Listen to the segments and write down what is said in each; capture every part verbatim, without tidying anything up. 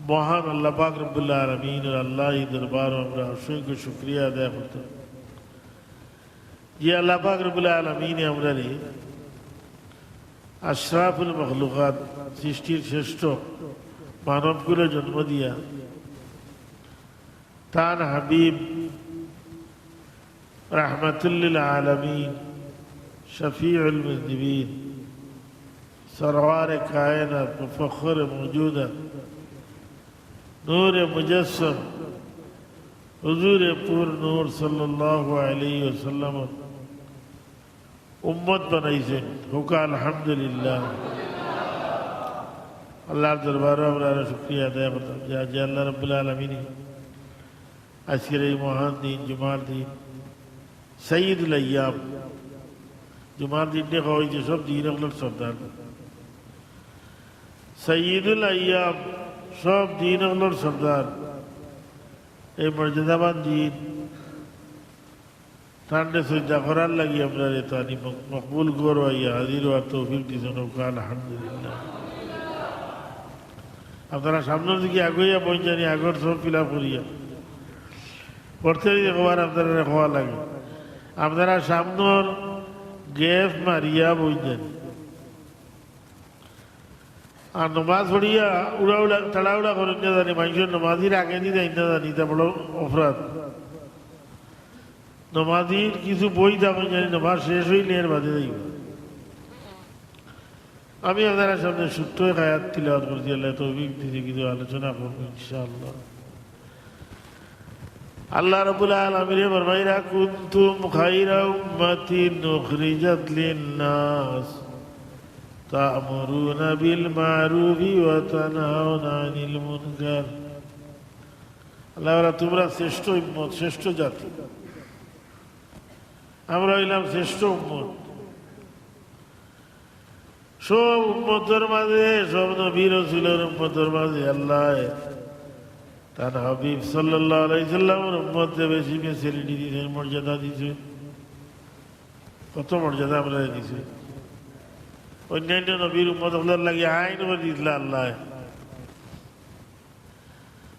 মহান আল্লাহ পাক রব্বুল আলামিনের আল্লাহর দরবারো আমরা অসংখ্য শুকরিয়া আদায় করতাম যে আল্লাহ পাক রব্বুল আলামিনে আমরারে আশরাফুল মখলুকাত, সৃষ্টির শ্রেষ্ঠ মানবকুলে জন্ম দিয়া তান হাবিব রাহমাতুল্লিল আলামিন, শফিউল মুজনিবিন, সরওয়ারে কায়নাত, মুফাখখরে মওজুদাত, নূরে মুজাসসাম, হুজুরে পুর নূর সাল্লাল্লাহু আলাইহি ওয়াসাল্লাম উম্মত বানাইছইন। কউক্কা আলহামদুলিল্লাহ। আল্লাহর দরবারো আমরা আরো শুকরিয়া আদায় করতাম যে, যে আল্লাহ রাব্বুল আলামিন আজকের এই মহান দিন, জুমার দিন, সাইয়্যিদুল আইয়াম, জুমার দিনরে কওয়া অয় যে সব দিন অকলর সর্দার, সাইয়্যিদুল আইয়াম, সব দিন অকলর সর্দার, এই মর্যাদাবান দিন, তানরে সইজদা করার লাগি আমরারে তানি মক-, মকবুল ঘরো আইয়া হাজির অওয়ার তৌফিক দিছইন, কউক্কা আলহামদুলিল্লাহ। আপনারা সামনর দিকে আগুয়াইয়া বইন জানি, আগর সব fill up করিয়া। প্রত্যেক একবার আপনারারে কওয়া লাগে, আপনারা সামনর gap মারিয়া বইন জানি। আর নমাজ পড়িয়া উড়াউড়া, তাড়াহুড়া করইন না জানি, মানষর নমাজির আগেদি যাইন না জানি, ইটা বড় অপরাধ। নমাজির কিছু বই থাকইন জানি, নমাজ শেষ অইলে এর বাদে যাইবা। আমি আপনারার সামনে ছোট্ট এক আয়াত তিলাওয়াত করছি, আল্লায় তৌফিক দিছে, কিছু আলোচনা করমু ইনশাআল্লাহ। আল্লাহ রাব্বুল আলামিনে ফরমাইরা, "কুনতুম খায়রা উম্মাতিন উখরিজাত লিন-নাস তা'মুরুনা বিল মা'রুফি ওয়া তানহাউনা আনিল মুনকার।" আল্লায় বলে, "তুমরা শ্রেষ্ঠ উম্মত, শ্রেষ্ঠ জাতি। আমরা অইলাম শ্রেষ্ঠ উম্মত।" সব উম্মতর মাঝে, সব নবী রসুলর উম্মতর মাঝে আল্লায় তান হাবিব সাল্লাল্লাহু আলাইহি সাল্লামর উম্মতরে বেশি facility দিছইন, মর্যাদা দিছইন। কত মর্যাদা আমরারে দিছইন। অইন্যাইন্য নবীর উম্মত অকলর লাগি আইন করি দিছলা আল্লায়।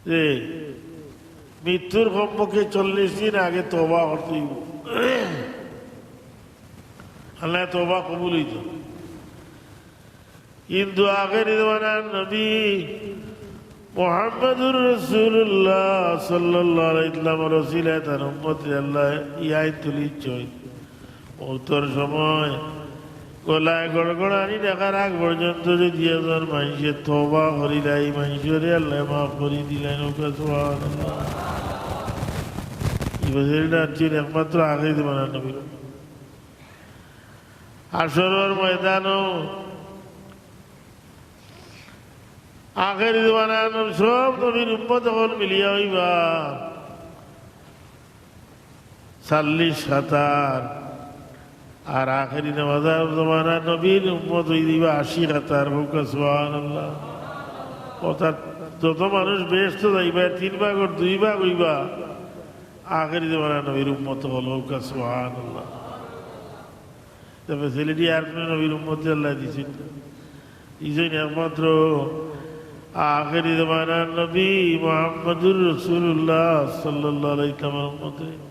যে মৃত্যুর কমপক্ষে চল্লিশ দিন আগে তওবা করতে অইবো। আল্লায় তওবা কবুল অইতো। কিন্তু আখেরি জমানার নবী মুহাম্মাদুর রাসূলুল্লাহ সাল্লাল্লাহু আলাইহি ওয়াসাল্লামর উসিলায় তান উম্মতরে আল্লায় ইয়াদ তুলিছইন। মউতর সময় গলায় গড়গড়ানি ডাকার আগ পর্যন্ত যদি একজন মানষে তওবা করিলায়, ই মানষরে আল্লায় মাফ করি দিলাইন। কউক্কা সুবহানাল্লাহ। ই facility আনছইন একমাত্র আখেরি জমানার নবীর। হাশরর ময়দানো আখেরি জমানার সব নবীর উম্মত অকল মিলিয়া অইবা চল্লিশ কাতার, আর আখেরি জমানার নবীর উম্মত অইযিবা আশি কাতার। কউক্কা সুবহানাল্লাহ। অর্থাৎ যত মানুষ বেহেস্তো যাইবা, তিন ভাগর দুই ভাগ অইবা আখেরি জমানার নবীর উম্মত অকল। কউক্কা সুবহানাল্লাহ। তে facility আর কুনু নবীর উম্মতরে আল্লায় দিছইন না। দিছইন একমাত্র আখেরি জমানার নবী মুহাম্মাদুর রাসূলুল্লাহ সাল্লাল্লাহু আলাইহি ওয়াসাল্লামর উম্মতরে।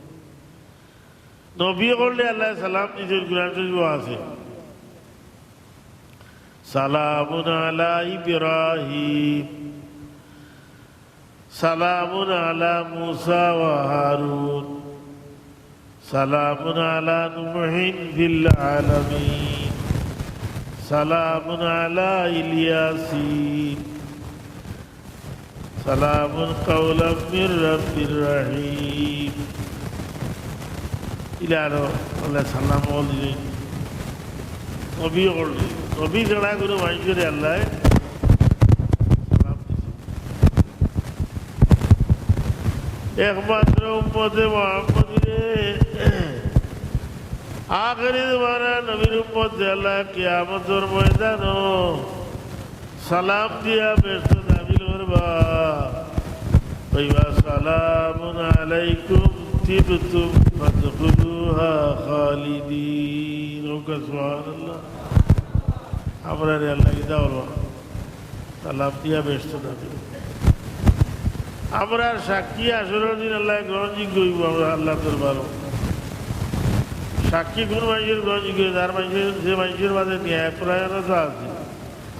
নবী অকলরে আল্লায় সালাম দিছইন, কুরআন শরীফো আছে, "সালামুন আলা ইব্রাহিম।" সালামুন আলা মুসা ওয়া হারুন। সালামুন আলা নুহিন ফিল আলামিন। সালামুন আলা ইলিয়াসিন। সালামুন কাওলাম মির রাব্বির রাহিম। ইলা আরো আল্লায় সালাম অকল দিছইন। নবী অকলরে, নবী ছাড়া কুনু মানষরে আল্লায় সালাম দিছইন। একমাত্র উম্মতে মুহাম্মদীরে আখেরি জমানার নবীর উম্মতরে আল্লায় কিয়ামতর ময়দানো সালাম দিয়া বেহেস্তো দাখিল করবা। কইবা, "সালামুন আলাইকুম তিবতুম ফাদখুলুহা খালিদিন।" কউক্কা সুবহানাল্লাহ। আমরারে আল্লায় কিতা করবা? সালাম দিয়া বেহেস্তো দাখিল। আমরার সাক্ষী হাশরর দিন আল্লায় গ্রহণযোগ্য অইবো আমরার আল্লার দরবারো। সাক্ষী কুন মানষর গ্রহণযোগ্য? যার মানষর, যে মানষর মাঝে ন্যায় পরায়ণতা আছে,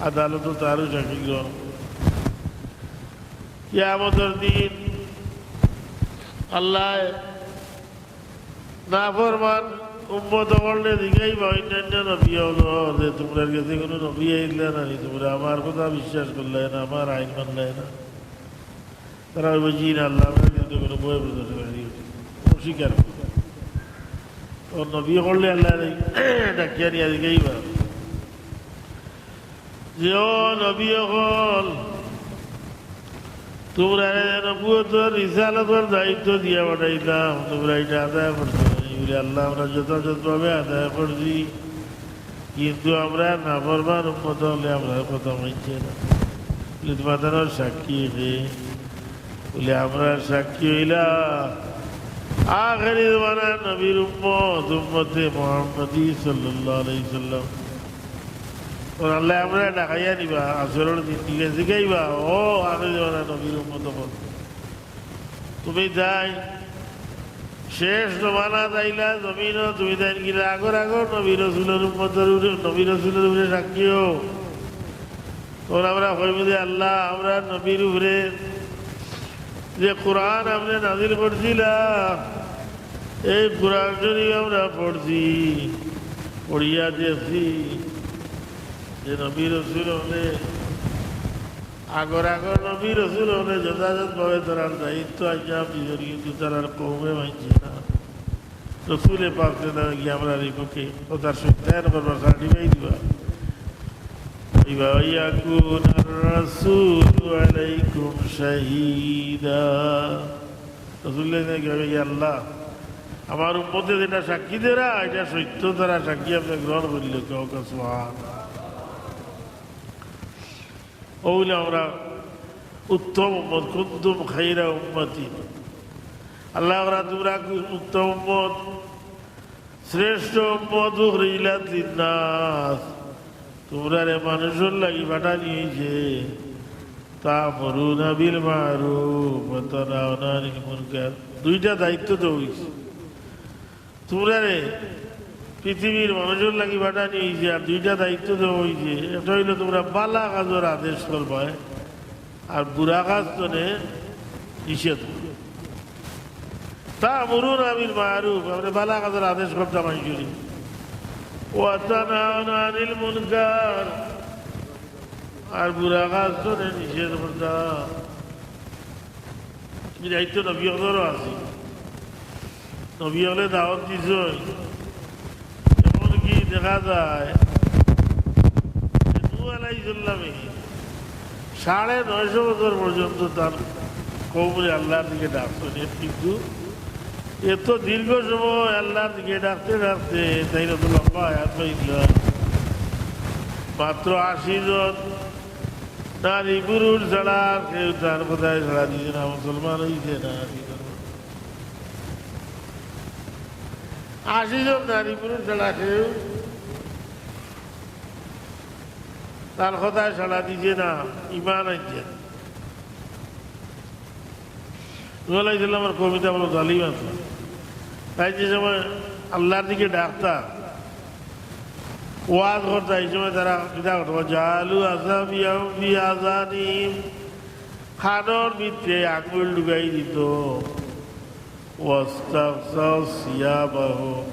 আদালতো তারউ সাক্ষী গ্রহণ। কিয়ামতর দিন আল্লায় নাফরমান উম্মত অকলরে জিগাইবা অইন্যান্য নবী অকলরে, তুমরার গেছে কুনু নবী আইলা না নি? তুমরা আমার কথা বিশ্বাস করলায় না, আমার আইন মানলায় না। তারা কইবো, "জি না আল্লাহ, আমরার গেছে কুনু ভয় প্রদর্শনকারী অস্বীকার করে।" তো নবী অকলরে আল্লায় ডাকিয়া নিয়া জিগাইবা যে, "ও নবী অকল, তুমরারে নবুয়তর রিসালতর দায়িত্ব দিয়া পাঠাইলাম, তুমরা ইটা আদায় করছো না নি?" বলে, "আল্লাহ, আমরা যথাযথভাবে আদায় করছি, কিন্তু আমরার নাফরমান উম্মত অকলে আমরার কথা মানছে না।" বলে, "তুমার সাক্ষী কে?" বলে, "আমরার সাক্ষী অইলা আখেরি জমানার নবীর উম্মত, উম্মতে মুহাম্মদী সাল্লাল্লাহু আলাইহি সাল্লাম।" অউ আল্লায় আমরারে ডাকাইয়া নিবা, হাশরর দিন দিকে জিগাইবা, "ও আখেরি জমানার নবীর উম্মত অকল, তুমি তাইন শেষ জমানাত আইলা জমিনো, তুমি তাইন কিলা আগর আগর নবী রসুলর উম্মতর উপরে, নবী রসুলর উপরে সাক্ষী অও?" তখন আমরা কইমু যে, "আল্লাহ, আমরার নবীর উপরে যে কোরআন আপনে নাজিল করছিলা, এই কোরআন শরীফ আমরা পড়ছি, পড়িয়া দেখছি যে নবী রসুল অকলে, আগর আগর নবী রসুল অকলে যথাযথভাবে তারার দায়িত্ব আঞ্জাম দিছইন, কিন্তু তারার কওমে মানছে না।" রসুলে পাক তারা গিয়া আমরার বিপক্ষে কথার সত্যায়ন করবা, certify দিবা। ইবা ইয়াকুনার রাসূলু আলাইকুম শাহীদা। রসুলে গিয়া, "ইয়া আল্লাহ, আমার উম্মতে যেটা সাক্ষী দেরা, এটা সত্য, তারা সাক্ষী আপনে গ্রহণ করিলে।" কও, কও সুবহান। অউ অইলে আমরা উত্তম উম্মত, কুনতুম খায়রা উম্মাতিন। আল্লায় কইরা, তুমরা উত্তম উম্মত, শ্রেষ্ঠ উম্মত, উখরিজাত লিন্নাস। তুমরারে মানুষর লাগি পাঠানি অইছে। তা'মুরুনা বিল মা'রুফ ওয়া তানহাউনা আনিল মুনকার। দুইটা দায়িত্ব দেওয়া অইছে। তুমরারে পৃথিবীর মানুষর লাগি পাঠানি অইছে, আর দুইটা দায়িত্ব দেওয়া অইছে। একটা অইলো তুমরা ভালা কাজর আদেশ করবায়, আর বুরা কাজ তনে নিষেধ করবায়। তা'মুরুনা বিল মা'রুফ, আপনে ভালা কাজর আদেশ করতা মানষরে। ওয়া তানহাউনা আনিল মুনকার, আর বুরা কাজ তনে নিষেধ করতা। ই দায়িত্ব নবী অকলরও আছে। নবী অকলে দাওয়াত দিছইন। এমনকি দেখা যায় যে নূহ আলাইহিস সালামে সাড়ে নয়শো বছর পর্যন্ত তান কওমরে আল্লাহর দিকে ডাকছইন, কিন্তু এত দীর্ঘ সময় আল্লাহর দিকে ডাকতে ডাকতে তাইন অত লম্বা হায়াত পাইলা। মাত্র আশি জন নারী পুরুষ ছাড়া আর কেউ তান কথায় সাড়া দিছে না, মুসলমান অইছে না। আশি জন নারী পুরুষ ছাড়া কেউ তান কথায় সাড়া দিছে না, ঈমান আনছে না। নূহ আলাইহিস সালামর কওম ইতা বড় জালিম আছিল। তাইন যে সময় আল্লাহর দিকে ডাকতা, ওয়াজ করতা, ই সময় তারা কিতা করতা? জাআলু আসাবিআহুম ফি আযানিহিম, কানর ভিতরে আঙ্গুল ঢুকাই দিত। ওয়াস্তাগশাউ সিয়াবাহুম,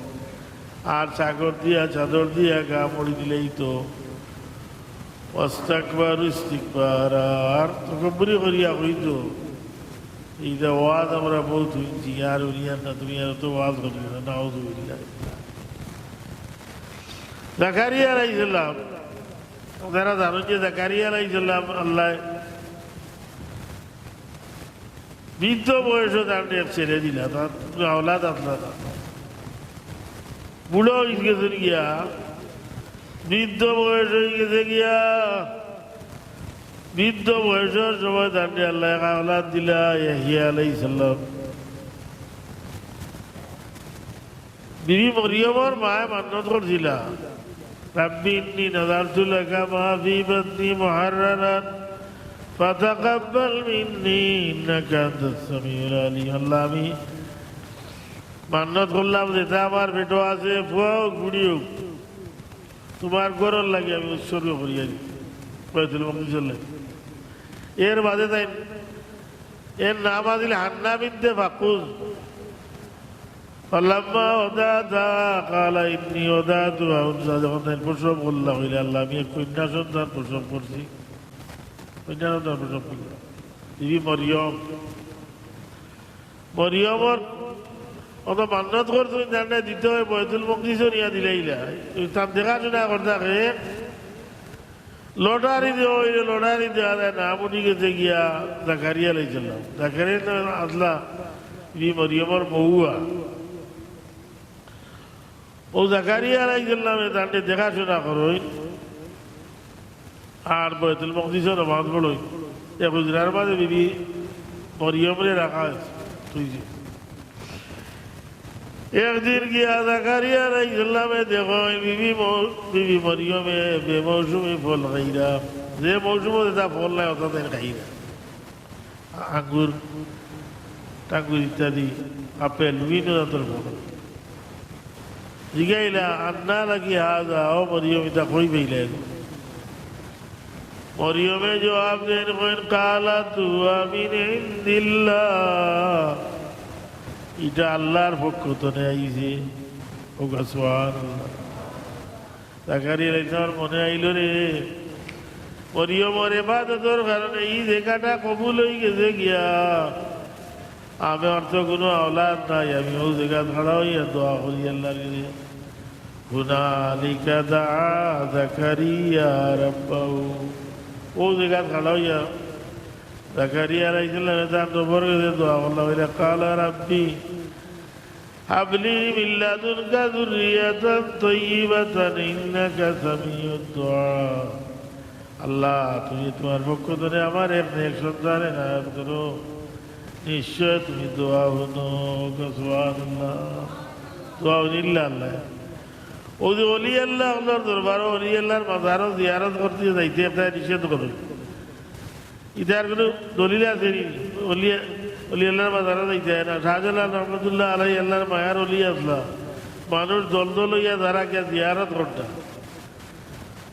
আর চাদর দিয়া, চাদর দিয়া গা মুড়ি দিলাইত। ওয়াস্তাকবারু ইস্তিকবারা, আর তকব্বুরি করিয়া কইত, "ইটা ওয়াজ আমরা বউত হুনছি, আর হুনিয়ার না, তুমি আর অত ওয়াজ করিও না।" নাউজুবিল্লাহ। জাকারিয়া আলাইহিস সালাম, আপনারা জানইন যে জাকারিয়া আলাইহিস সালাম আল্লাহ বৃদ্ধ বয়সো তানরে ছেড়ে দিলা, তান আওলাদ আছলা না। বুড়া অই গেছইন গিয়া, বৃদ্ধ বয়স অই গেছে গিয়া, বৃদ্ধ বয়সর সময় তানরে আল্লায় এক আওলাদ দিলা, ইয়াহিয়া আলাইহিস সালাম। বিবি মরিয়মর মায়ে মান্নত করছিলা, "রাব্বি ইন্নী নাযারতু লাকা মা ফি বাতনি মুহাররারান فتقبل مني إنك أنت السميع العليم। আল্লাহ, আমি মান্নত করলাম, যেটা আমার পেটো আছে, ফুয়া অউক, ফুড়ি অউক, তুমার ঘরর লাগি আমি উৎসর্গ করিয়া দিমু, বায়তুল মকদিসর লাগি। এর বাদে তাইন, এর নাম আছিল হান্না বিনতে ফাকুজ। فلما وضعتها قالت إني وضعتها أنثى। যখন তাইন প্রসব করলা, কইলা, "আল্লাহ, আমি এক কন্যা সন্তান প্রসব করছি।" কন্যা সন্তান প্রসব করলা। বিবি মরিয়ম, মরিয়মর অত মান্নত করছইন, তানরে দিতে অয়, বায়তুল মকদিসো নিয়া দিলাইলা। তান দেখাশোনা করতা কে? লটারি দেওয়া অইলে লটারি দেখা যায়, নাম উঠি গেছে গিয়া জাকারিয়া আলাইহিস সালাম। জাকারিয়া নাম আছলা বিবি মরিয়মর মউয়া। অউ জাকারিয়া আলাইহিস সালামে তানরে দেখাশোনা করইন, আর বায়তুল মকদিসো নমাজ পড়ইন। এক হুজরার মাঝে বিবি মরিয়মরে রাখা অইছে, থুইছে। একদিন গিয়া জাকারিয়া আলাইহিস সালামে দেখইন বিবি ম-, বিবি মরিয়মে বেমৌসুমি ফল খাইরা, যে মৌসুমো যেটা ফল নাই, অটা তাইন খাইরা। আঙ্গুর, টাঙ্গুর ইত্যাদি, আপেল, বিভিন্ন জাতর ফল। জিগাইলা, "আন্না লাকি হাজা, ও মরিয়ম, ইটা কই পাইলায়?" মরিয়মে জবাব দেইন, কইন, "কালাত হুয়া মিন ইনদিল্লাহ।" ইটা আল্লাহর পক্ষ তনে আইছে। অউকা সুবহানাল্লাহ। জাকারিয়া আলাইহিস সালামর মনে আইলো রে, মরিয়মর ইবাদতর কারণে ই জাগাটা কবুল অই গেছে গিয়া। আমার তো কুনু আওলাদ নাই, আমি অউ জাগাত খাড়া অইয়া দোয়া করি আল্লাহর কাছে। হুনালিকা দাআ জাকারিয়া রাব্বাহু। অউ জাগাত খাড়া অইয়া জাকারিয়া আলাইহিস সালামে তান রব্বর কাছে দোয়া করলা, কইলা, "কালা রাব্বি হাবলি মিন লাদুনকা যুররিয়াতান তাইয়্যিবাতান ইন্নাকা সামিউদ দুআ।" আল্লাহ, তুমি তুমার পক্ষ তনে আমার এক নেক সন্তান এনায়েত করো, নিশ্চয় তুমি দোয়া হুনো। সুবহানাল্লাহ। দোয়া হুনিলা আল্লাহ। অউ যে অলি আল্লাহ, আল্লাহর দরবারো, অলি আল্লাহর মাজারো জিয়ারত করতে যাইতে একটা নিষেধ করে। ইতার কুনু দলিল আছে নি? অলি, অলি আল্লাহর মাজারো যাইতে অয় না। শাহজালাল রহমতুল্লাহ আলাইহি আল্লাহর মায়ার অলি আছলা। মানুষ দল দল অইয়া যারা গিয়া জিয়ারত করতা।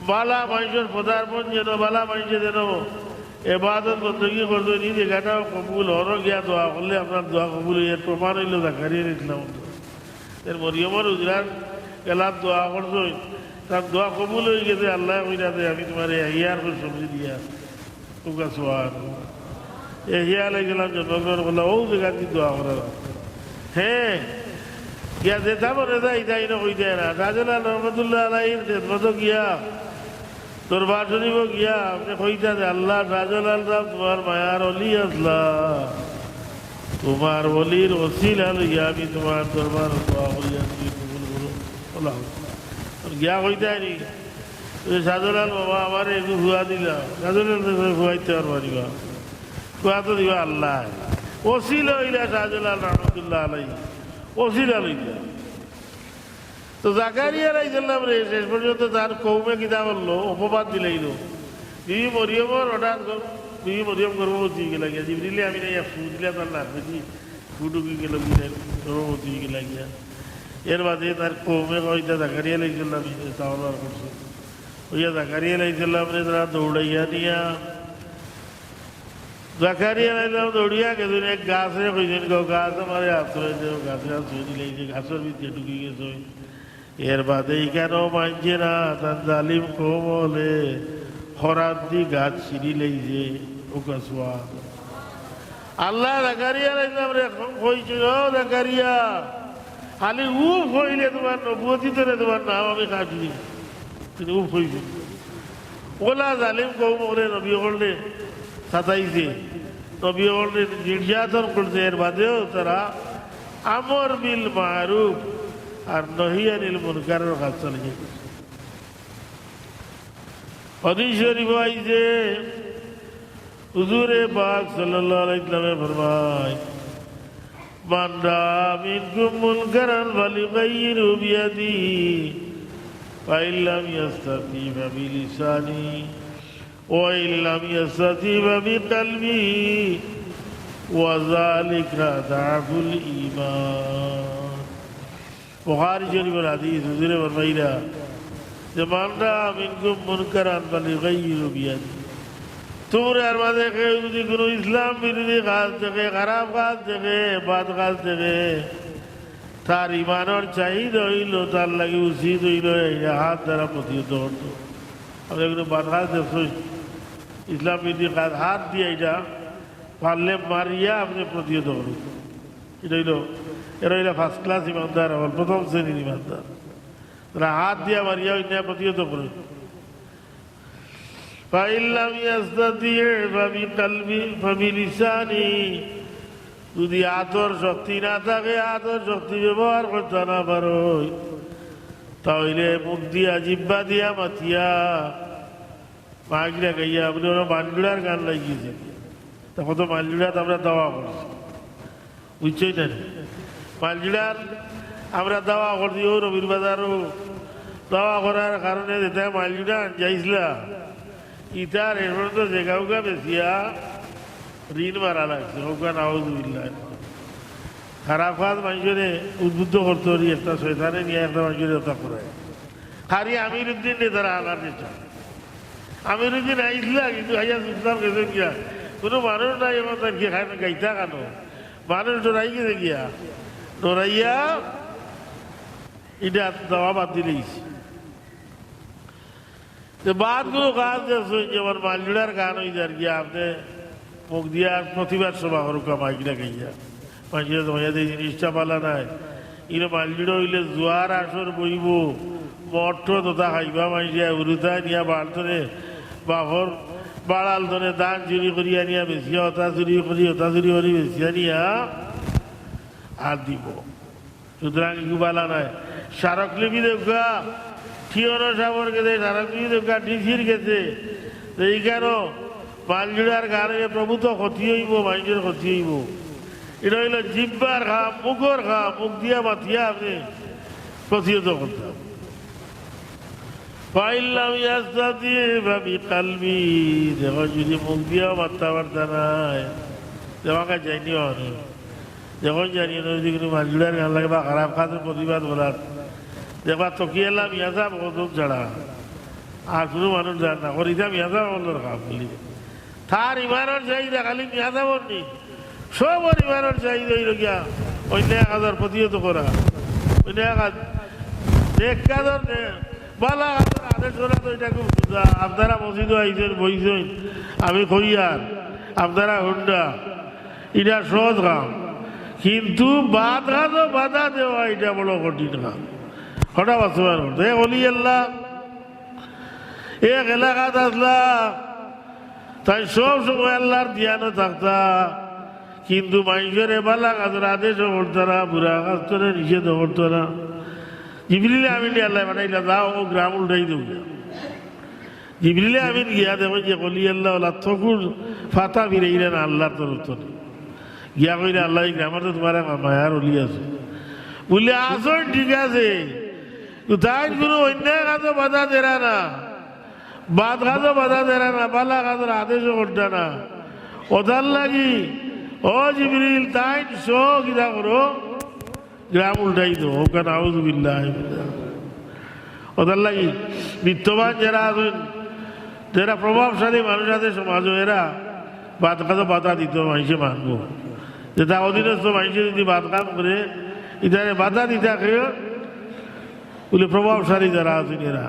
বালা মানষর পদার্পণ যেন, বালা মানষে যেন এবাদত বন্দেগি করছইন, ই জাগাটাও কবুল, হনো গিয়া দোয়া করলে আপনার দোয়া কবুল অয়। এর প্রমাণ অইলো জাকারিয়া আলাইহিস সালাম। এর মরিয়মর হুজরার গেলাত দোয়া করছইন, তান দোয়া কবুল অই গেছে। আল্লায় কইরা যে, "আমি তুমারে ইয়াহিয়ার খুশখবরি দিয়ার।" অউকা সুবহানাল্লাহ। ইয়াহিয়া আলাইহিস সালাম জন্মগ্রহণ করলা, অউ জাগাত কি দোয়া করা লাগে? হে, গিয়া যেতা মনে চায়, ইতা ইনো কইতা অয় না। শাহজালাল রহমতুল্লাহ আলাইহির খেদমতো গিয়া, দরবার শরীফো গিয়া, আপনে কইতা যে, "আল্লাহ, শাহজালাল সাব তুমার মায়ার অলি আছলা, তুমার অলির ওসিলা লইয়া আমি তুমার দরবারো দোয়া করিয়ার, তুমি কবুল করো।" আল্লাহ। আর গিয়া কইতা অয় নি, "এ শাহজালাল বাবা, আমারে একটু ফুয়া দিলা।" শাহজালাল তো ফুয়া দিতে পারবা নি বা। ফুয়া তো দিবা আল্লায়। ওসিলা অইলা শাহজালাল রহমতুল্লাহ আলাইহি। ওসিলা লইলা। তো জাকারিয়া আলাইহিস সালামরে শেষ পর্যন্ত তার কওমে কিতা করলো? অপবাদ দিলাইলো। বিবি মরিয়মর হঠাৎ গর-, বিবি মরিয়ম গর্ভবতী অই গেলা গিয়া। জিবরিলে আমিনে এক ফু দিলা তার নাভিদি, ফু ঢুকি গেলো গিয়া, গর্ভবতী অই গেলা গিয়া। এর বাদে তার কওমে কইতা জাকারিয়া আলাইহিস সালামে চাওয়া বার করছে। অইয়া জাকারিয়া আলাইহিস সালামরে তারা দৌড়াইয়া নিয়া, জাকারিয়া আলাইহিস সালাম দৌড়িয়া গেছইন, এক গাছরে কইছইন, "গো গাছ, আমারে আশ্রয় দেও।" গাছরে আশ্রয় দিলাইছে, গাছর ভিতরে ঢুকি গেছইন। এর বাদে ইখানও মানছে না, তান জালিম কওম অকলে খরাত দি গাছ ছিড়িলাইছে। অউকা সুবহানাল্লাহ। আল্লায় জাকারিয়া আলাইহিস সালামরে কইছইন, "ও জাকারিয়া, খালি উফ কইলে তুমার নবুয়তি তনে তুমার নাম আমি কাটি দিমু।" কিন্তু উফ কইছইন। অলা জালিম কওম অকলে নবী অকলরে সাতাইছে, নবী অকলরে নির্যাতন করছে, এর বাদেও তারা আমর বিল মারুফ আর নহি আনিল মুনকারর কাজ চালাইয়া গেছে। হাদিস শরীফো আইছে, হুজুরে পাক সাল্লাল্লাহু আলাইহি ওয়াসাল্লামে ফরমায়, "মান রাআ মিনকুম মুনকারান ফালইউগাইয়িরহু বিয়াদিহি, ফাইন লাম ইয়াস্তাতি ফাবিলিসানিহি, وإن لم يستطع فبقلبه وذلك ضعف الإيمان. বুখারী শরীফর হাদিস, হুজুরে ফরমাইরা যে, من رأى منكم منكرا فليغيره بيده। তুমরার মাঝে কেউ যদি কুনু ইসলাম বিরোধী কাজ দেখে, খারাপ কাজ দেখে, বদ কাজ দেখে, তার ইমানর চাহিদা অইলো, তার লাগি উচিত অইলো এই হাত দ্বারা প্রতিহত করতো। আপনে কুনু বদ কাজ দেখছইন, ইসলাম বিরোধী কাজ, হাত দিয়া ইটা পারলে মারিয়া আপনে প্রতিহত করুন। ইটা অইলো, এরা অইলা first class ইমানদার, আমার প্রথম শ্রেণীর ইমানদার। তারা হাত দিয়া মারিয়া অন্যায় প্রতিহত করুন। فإن لم يستطع فبقلبه فبلسانه। যদি আতর শক্তি না থাকে, আতর শক্তি ব্যবহার করতে না পারো, তাইলে মুখ দিয়া, জিব্বা দিয়া মাতিয়া, মাইক লাগাইয়া, আপনে ওরা মালজুড়ার গান লাগিয়েছে। তা কত মালজুড়াত আমরা দাওয়া করছি, বুঝছইন না নি? মালজুড়ার আমরা দাওয়া করছি, ও রবির বাজারও দাওয়া করার কারণে যেটা মালজুড়া আনজাইছিলা, ইতার এর পর্যন্ত যে কাউকে বেচিয়া ঋণ মারা লাগছে, কাউকে নাউজুবিল্লাহ। খারাপ কাজ মানুষরে উদ্বুদ্ধ করতে পারি, একটা শয়তানে নিয়ে একটা মানুষরে হত্যা করে। খালি আমির উদ্দিন রে তারা আনার চেষ্টা। আমির উদ্দিন আইসলা, কিন্তু আইয়া চুপচাপ গেছে গিয়া। কোনো মানুষ নাই, এখন তার কি খায় না, গাইতা কানো? মানুষ ডরাই গেছে গিয়া, ডরাইয়া ইটা দেওয়া বাদ দিলেইছে। তো বাদ কোনো কাজ দেখছইন, যেমন মালজুড়ার গান অই যার গিয়া, আপনে মুখ দিয়া প্রতিবাদ সভা করুকা, মাইক লাগাইয়া। মাইক লাগাইয়া, এই জিনিসটা বালা নায়। ইনো মালজুড়া অইলে জুয়ার আসর বইবো, মদ তথা খাইবা মাইক দিয়া, উরুতায় নিয়া বাড়তনে, বাফর বাড়াল তনে ধান চুরি করিয়া নিয়া বেচিয়া, ওটা চুরি করি, ওটা চুরি করি বেচিয়া নিয়া আর দিব। সুতরাং ইগু বালা নায়। স্মারকলিপি দেউক্কা, টিওনো সাবর গেছে, স্মারকলিপি দেউক্কা, ডিসির গেছে। তো ইখানো মালজুড়ার গানে প্রভূত ক্ষতি অইবো, মাইনষর ক্ষতি অইবো। ইটা অইলো জিব্বার কাম, মুখর কাম, মুখ দিয়া মাতিয়া আপনে প্রতিহত করতাম। فإن لم يستطع فبقلبه। দেখো, যদি মুখ দিয়াও মাততা পারতা নায়, দেখো, কাজ যাইনি অনে। দেখো, জানি না যদি কোনো মালজুড়ার গান লাগে বা খারাপ কাজর প্রতিবাদ করার, দেখবা, তকিয়াল্লা মিয়া সাব কত ছাড়া আর কোনো মানুষ যার না, করিতা মিয়া সাব অকলর কাম বুলি। তার ইমানর চাহিদা খালি মিয়া সাবর নি, সবর ইমানর চাহিদা অইলো গিয়া অন্যায় কাজর প্রতিহত করা। অন্যায় কাজ, নেক কাজর নে-, বালা কাজর আদেশ করা তো ইটা খুব সোজা। আপনারা মসজিদো আইছইন, বইছইন, আমি কইয়ার, আপনারা হুনরা, ইটা সহজ কাম। কিন্তু বদ কাজো বাধা দেওয়া, ইটা বড় কঠিন কাম। হঠাৎ বাস্তবায়ন করতে। এ অলি আল্লাহ, এক এলাকাত আছলা, তাইন সব সময় আল্লার ধিয়ানো থাকতা, কিন্তু মাইনষরে বালা কাজর আদেশও করতা না, বুরা কাজ তনে নিষেধও করতা না। জিবরিল আমিনরে আল্লায় পাঠাইলা, যাও, অউ গ্রাম উল্টাই দেও। জিবরিল আমিন গিয়া দেখইন যে অলি আল্লাহ অলা চকুর পাতা ফিরাইরা না আল্লার তরফ তনে। গিয়া কইরা, আল্লাহ, ই গ্রামর তো তুমার এক মায়ার অলি আছে। বুলে, আছইন, ঠিক আছে, তো তাইন কোনো অন্যায় কাজো বাধা দেরা না, বদ কাজো বাধা দেরা না, বালা কাজর আদেশও করতা না। অতার লাগি, ও জিবরিল, তাইন সহ কিতা করো, গ্রাম উল্টাই দেও, অউকা নাউজুবিল্লাহ। অতার লাগি বিত্তবান যেরা আছইন, যেরা প্রভাবশালী মানুষ আছে সমাজো, এরা বদ কাজো বাধা দিতো মাইনষে মানবো। যেতা অধীনস্থ মাইনষে যদি বদ কাম করে, ইতারে বাধা দিতা কেউ, বুলে প্রভাবশালী যেরা আছইন এরা।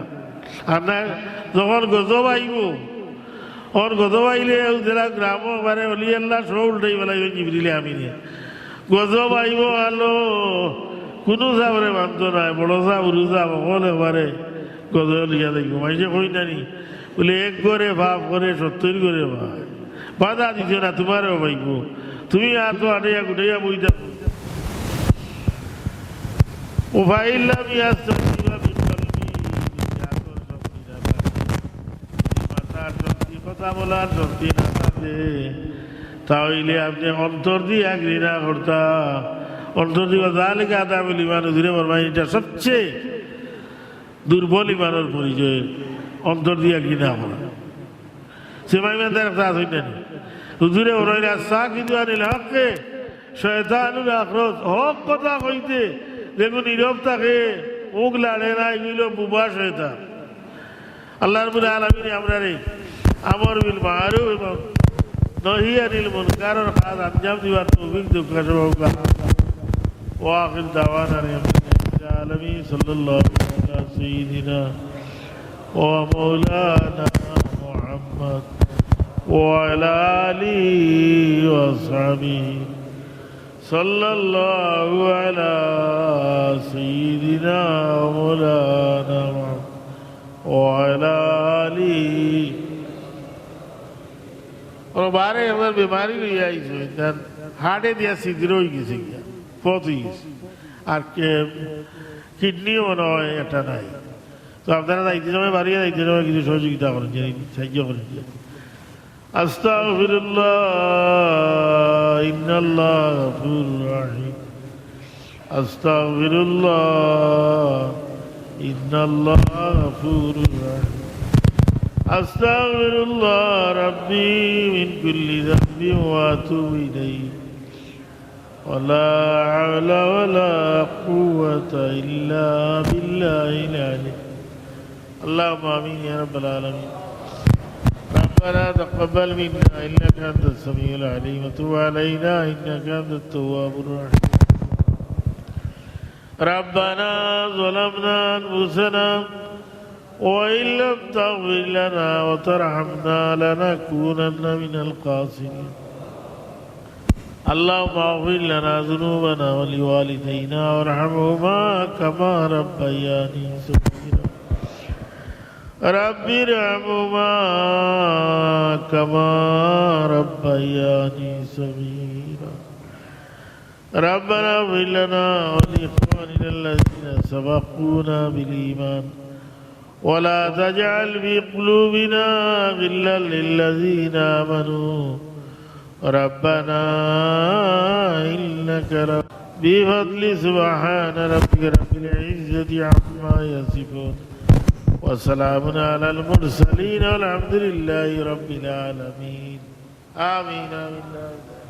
আর না, যখন গজব আইবো, অখন গজব আইলে অউ যেরা গ্রামো একবারে অলি আল্লাহ সব উল্টাই ফালাইবা জিবরিল আমিনে। গজব আইবো আলো, কুনু সাবরে মানতো নায়, বড় সাব, হুরু সাব, অকল একবারে গজব লইয়া যাইবো। মাইনষে কইন না নি, বুলে, এক ঘরে পাপ করে, সত্তইর ঘরে পায়। বাধা দিছো না, তুমারেও পাইবো। তুমি আতো আটাইয়া গুটাইয়া বই থাকো। وفإن لم يستطع فبقلبه। মাতার শক্তি, কথা বলার শক্তি না থাকে, তা অইলে আপনে অন্তর দিয়া ঘৃণা করতা। অন্তর দিয়া, ذلك أضعف الإيمان, হুজুরে ফরমাইন, ইটা সবচেয়ে দুর্বল ইমানর পরিচয়, অন্তর দিয়া ঘৃণা করা। সেমাই মানদার একটা আছে না নি? হুজুরে বলইন, "আস-সাকিতু আনিল হক্কে শয়তানুল আখরস।" হক কথা কইতে যেগু নীরব থাকে, মুখ লাড়ে না, এগু অইলো বুবা শয়তান। আল্লাহ রাব্বুল আলামিন আমরারে আমর বিল মারুফ এবং নহি আনিল মুনকারর কাজ আঞ্জাম দিবার তৌফিক দেউক্কা। ওয়া আখির দাওয়ানা আনিল হামদুলিল্লাহি রাব্বিল আলামিন। সাল্লাল্লাহু আলা সাইয়্যিদিনা ومولانا محمد وعلى آله وصحبه. صلى الله على سيدنا ومولانا محمد وعلى آله. ওর বারে একবার বেমারি লইয়া আইছে, তার হার্টে দিয়া ছিদ্র অই গেছে গিয়া, পথ অই গেছে। আর কে-, কিডনিও মনে হয় এটা নাই। তো আপনারা যাইতে সময়, বাড়িয়ে যাইতে সময় কিছু সহযোগিতা করইন, সাহায্য করইন। أستغفر الله إن الله غفور رحيم. أستغفر الله إن الله غفور رحيم. أستغفر الله ربي من كل ذنب وأتوب إليه. ولا حول ولا قوة إلا بالله العلي. اللهم آمين يا رب العالمين. ربنا تقبل منا إنك أنت السميع العليم وتب علينا إنك أنت التواب الرحيم. ربنا ظلمنا أنفسنا وإن لم تغفر لنا وترحمنا لنكونن من الخاسرين. اللهم اغفر لنا ذنوبنا ولوالدينا وارحمهما كما ربياني صغيرا. رب ارحمهما كما ربياني صغيرا. ربنا اغفر لنا ولإخواننا الذين سبقونا بالإيمان ولا تجعل في قلوبنا غلا للذين آمنوا ربنا إنك رؤوف. بفضل سبحان ربك رب العزة عما يصفون وسلام على المرسلين والحمد لله رب العالمين. آمين، آمين، آمين.